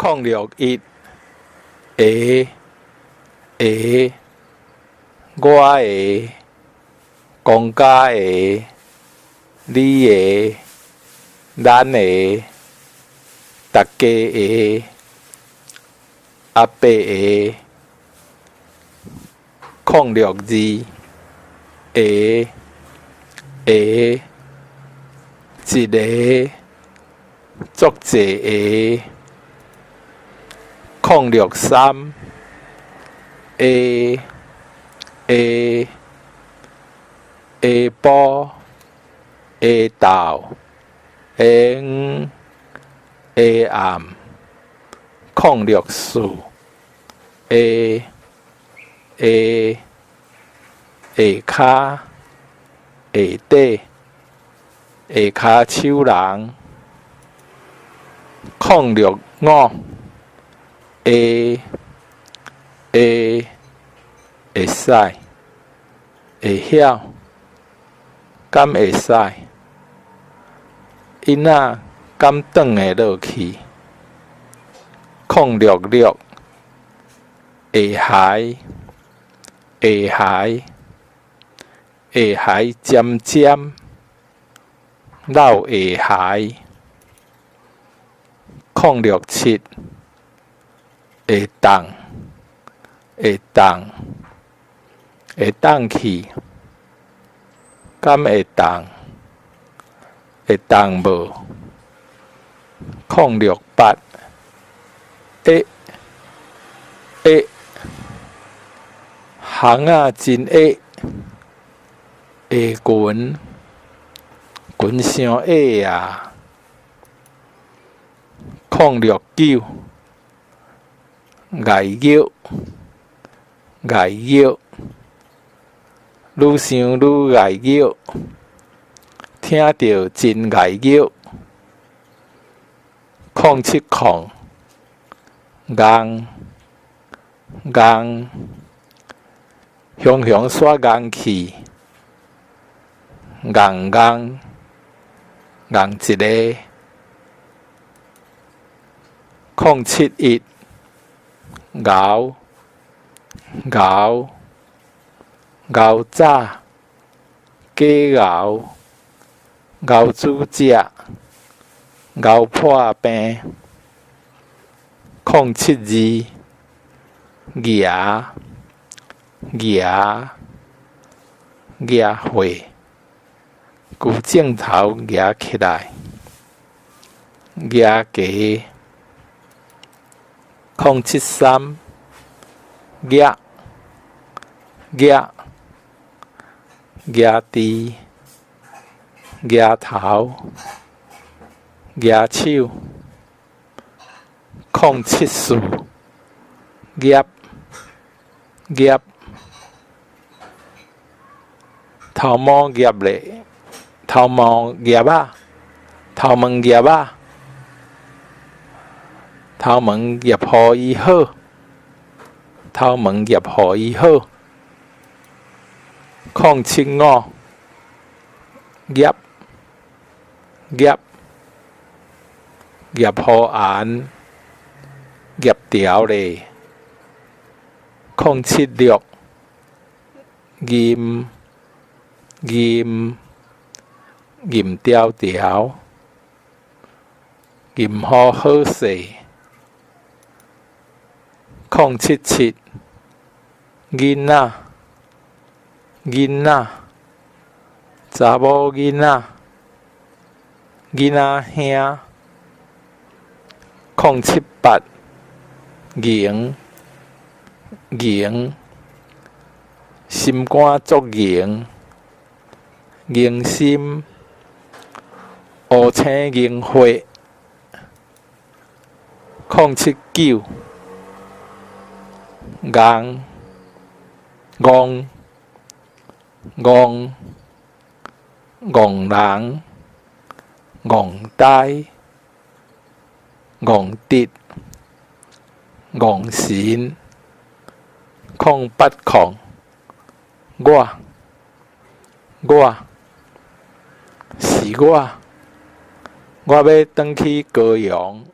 061，下，下，我的，公家的，你的，咱的，逐家的，阿伯的，062，下，下，一个，足濟个，063，下，下，下晡，下晝，下昏，下暗，064，下，下，下跤，下底，下跤手人，065，下，下，會使，會曉，敢會使，囡仔敢轉會落去，066，下海，下海，下海尖尖，老下海，067，會當，會當，會當去，敢會當，會當無？068，會，會，巷仔真狹，下裙，裙傷矮啊！069，礙玉，礙玉，愈想愈礙玉，聽著真礙玉。070，戇，戇，雄雄煞戇去，戇戇，戇一个。071，𠢕，𠢕，𠢕早，假𠢕，𠢕主食，𠢕破病。072，蜈，蜈，蜈血，旧镜頭蜈起來，蜈雞。073，額，額，額豬，額頭，額手。074，業，業，頭毛業咧，頭毛業仔，頭毛業仔，頭毛業予伊好，頭毛業予伊好。075，業，業，葉予安，葉條咧。076，吟，吟，吟條條，吟予好勢。077，囡仔，囡仔，查某囡仔，囡仔兄。078，凝，凝，心肝足凝，凝心，烏青凝血。079，戇，戇，戇，戇人，戇呆，戇直，戇神。080，我，我，是我，我欲轉去高雄。